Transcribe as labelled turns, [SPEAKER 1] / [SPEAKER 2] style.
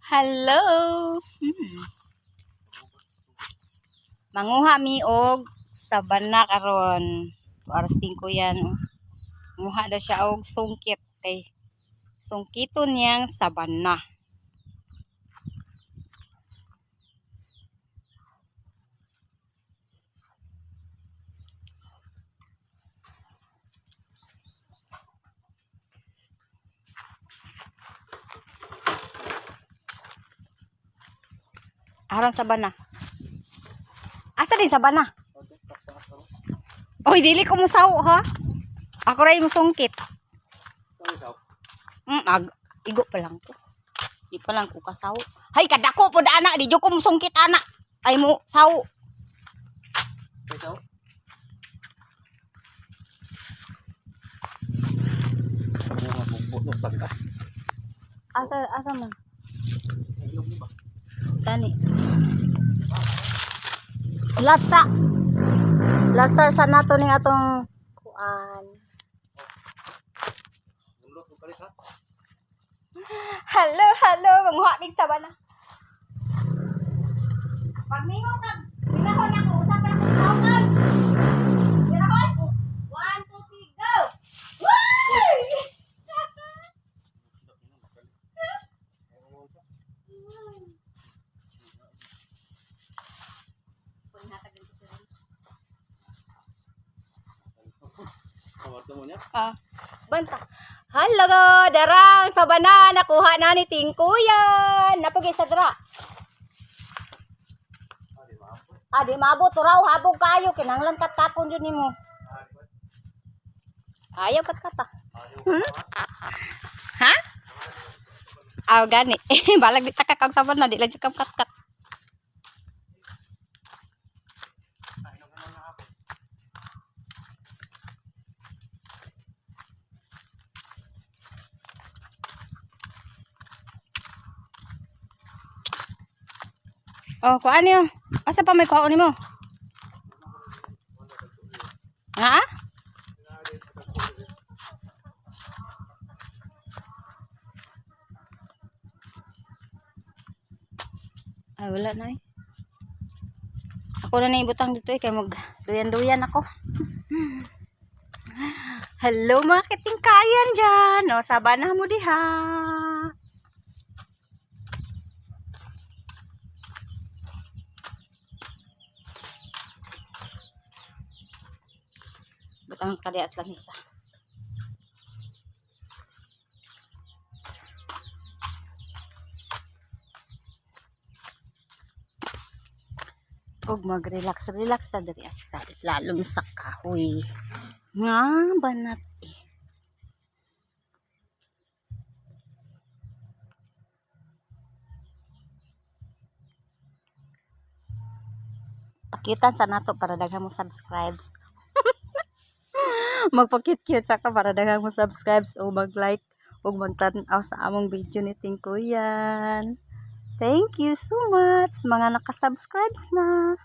[SPEAKER 1] Hello. Manguha mi og sabana karon. Aras ko yan. Manguha daw siya og sungkit kay sungkiton niyang sabana. Arang sabana. Asa din sabana? Oy, dili ko musaw ha. Ako ray musungkit. Ag igo pa lang ko. Di pa lang ko kasaw. Hay, kadako po ana, di jud ko musungkit ana. Ay mo saw.
[SPEAKER 2] Isaw?
[SPEAKER 1] Asa asa man? Tani. Latsa. Lastar sa nato ning atong kuan. Hello, hello, manguha mig sabana. Pagmingo ka, binahon ako, usa pa na kong taon. Binahon. One, two, three, go! Woo! Ah, banta. Hello, darang sabana nakuha na ni Tingkuyan. Napugay sa dra. Ah, di maabot raw habog kayo kinahanglan katkapon jud nimo. Ayaw katkata. Ha? Aw gani. Balag di takak ang sabana di lang jud kam katkat. Oh, kuan niyo. Asa pa may kuhaon nimo? Ha? Ay, wala na eh. Ako na naibutang dito eh, kay mag duyan-duyan ako. Hello, mga kitingkayan dyan. O, sabana mo diha. Butang kadiya sa lamisa. Og mag-relax relax sa diri sa lalom sa kahoy. Nga banat eh. Pakitan sa nato para daghan mo subscribes. Magpakit-cute sa ka para daghan mo subscribes o mag-like o magtan-aw sa among video ni Tingkuyan. Thank you so much, mga naka-subscribes na.